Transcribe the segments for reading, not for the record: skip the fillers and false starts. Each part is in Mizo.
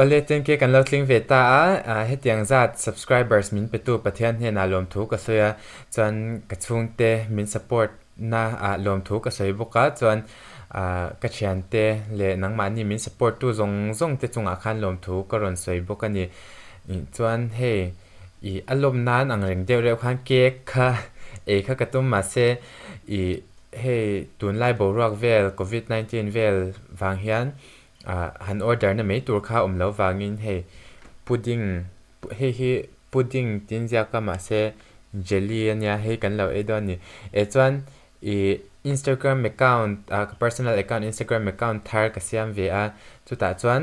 Awle 10K kan lo tling ve ta a, hetiang zat subscribers min petu Pathian hnenah lawmthu ka sawi a, chuan ka chhungte min support na ah lawmthu ka sawi bawk a, chuan ka thiante leh nangmahni min support tu zawng zawng te chungah khan lawmthu ka rawn sawi bawk a ni. Chuan hei ih a lawm nan ang reng deuh reuh khan cake kha ei kha ka tum mahse ih hei tunlai boruak vel covid 19 vel vang hian ah han order na mai tur kha awm loh vangin hei pudding hei hi pudding tin ziak a mahse jelly a nia hei kan lo ei dawn a ni eh chuan ih instagram account ah ka personal account instagram account thar ka siam ve a chutah chuan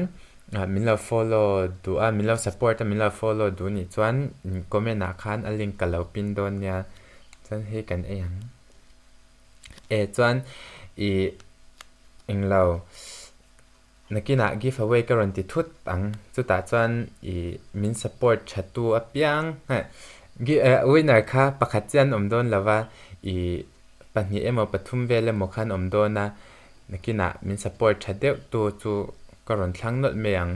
ah min lo follow duh a min lo support a min lo follow duh nih chuan comment ah khan a link ka lo pin dawn nia chuan hei kan ei ang eh chuan ih englo Nakinah give away ka rawn ti thut ang, chutah chuan i min support tha tu apiang winner kha pakhat chiah an awm dawn lo va, i pahnih emaw pathum vel emaw khan awm dawn a, nakinah min support tha deuh tu chu ka rawn thlang nawlh mai ang,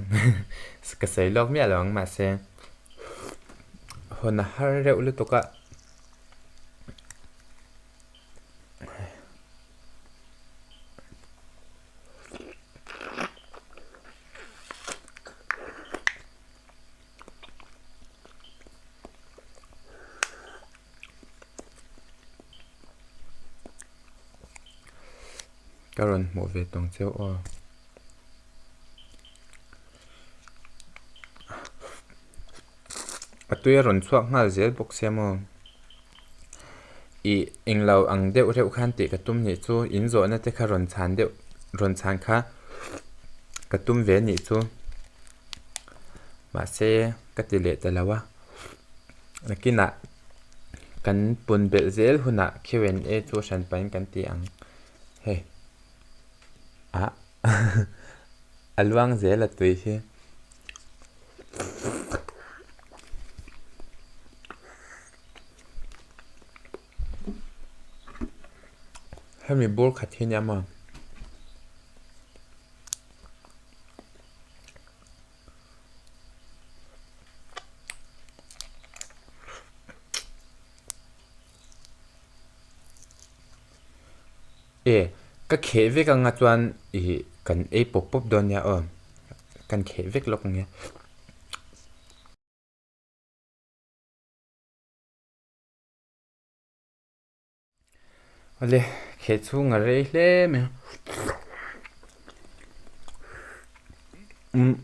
ka sawi lawk miah lo ang mahse hawn a har reuh lutuk a. Ka rawn hmuh ve tawng cheu aw. A tui a rawn chhuak nghal zel bawk sia maw. Ih englo ang deuh reuh khan tih ka tum nih chu in zawhna te kha rawn chhan deuh rawn chhan kha ka tum ve nih chu mahse ka ti leh ta lo a nakinah kan pun belh zel hunah Q and A chu hran pahin kan ti ang hei ah a luang zel a tui hi. Hemi bur khat hi nia maw? E, ka kheh vek anga chuan ih kan ei pawp pawp dawn nia aw, kan kheh vek lawk ang e. Awle, kheh chhung a rei hle mai a. Umm.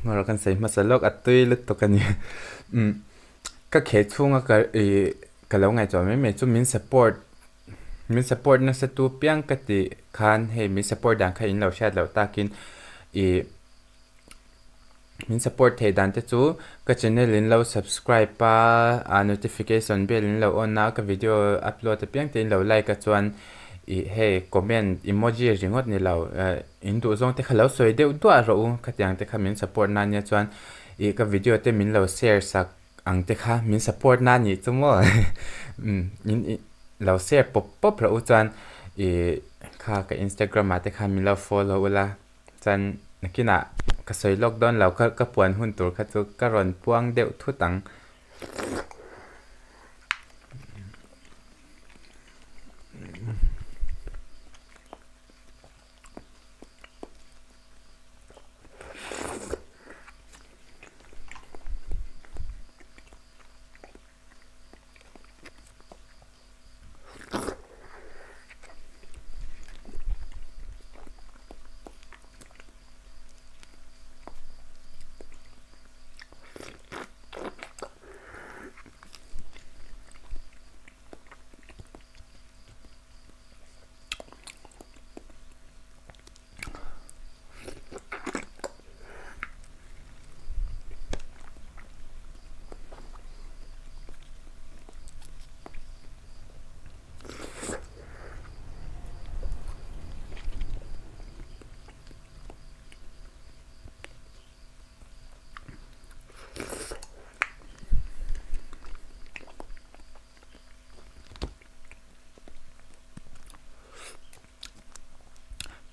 Ngawrh kan sawi hmasa lawk a tui lutuk a ni. Umm ka kheh chhunga ka ih ka lo ngaihtuah mai mai chu min support min support nasa tu piang ka tih khan hei min support dan kha in lo hriat loh takin ih min support theih dan te chu ka channel in lo subscribe a ah notification bell in lo on a ka video upload apiang te in lo like a chuan ih hei comment emoji ringawt ni lo eh in duh zawng te kha lo sawi deuh duah rawh u khatiang te kha min support nan nia chuan ih ka video te min lo share sak ang te kha min support nan nih chu maw umm in ih lo share pawp pawp rawh u chuan ih kha ka instagram ah te khan min lo follow ula. Chuan nakinah ka sawi lawk dawn lo ka ka puan hun tur kha chu ka rawn puang deuh thut ang.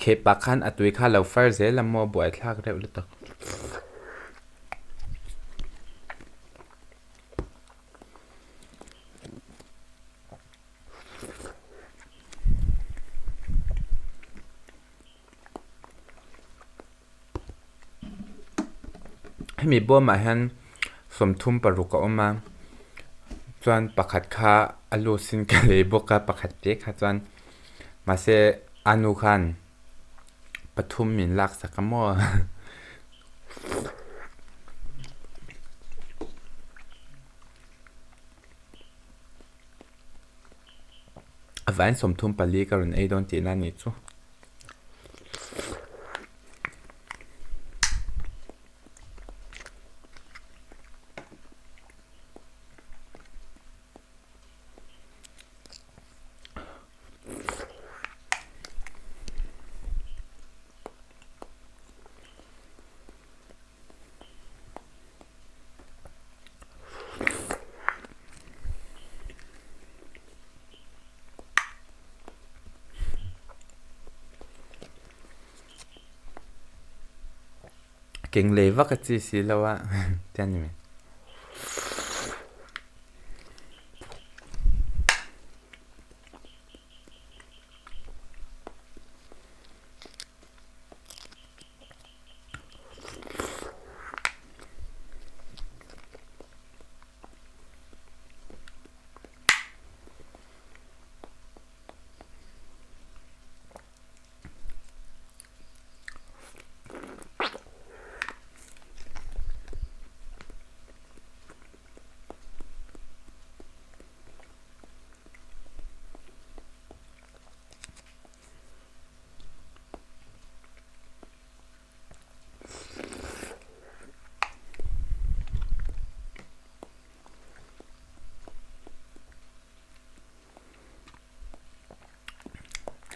Kheh pah khan a tui kha lo far zel a maw buaithlak reuh lutuk. Hemi bawmah hian 36 a awm a chuan pakhat kha a lusin ka lei bawk a pakhat te kha chuan mahse a nu khan pathum min laksak a maw. A vain 34 ka rawn ei dawn tihna a nih chu. Keng lei vak a chi si lo a ti a ni mai.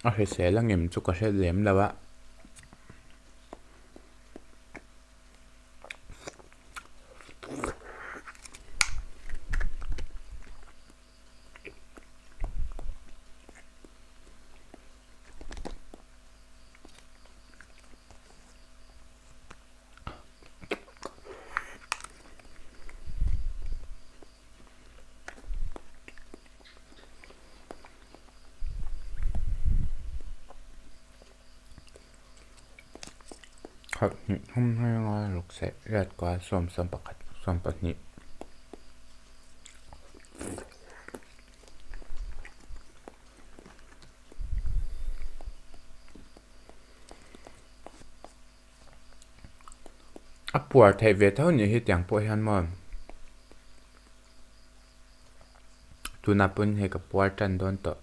A hrisel a ngem chu ka hre lem lo a. Khat hnih thum hei anga ruk seh riat kual sawm 11 12. A puar theih ve tho nih hi tiang pawh hian maw tunah pawn hei ka puar tan dawn tawh.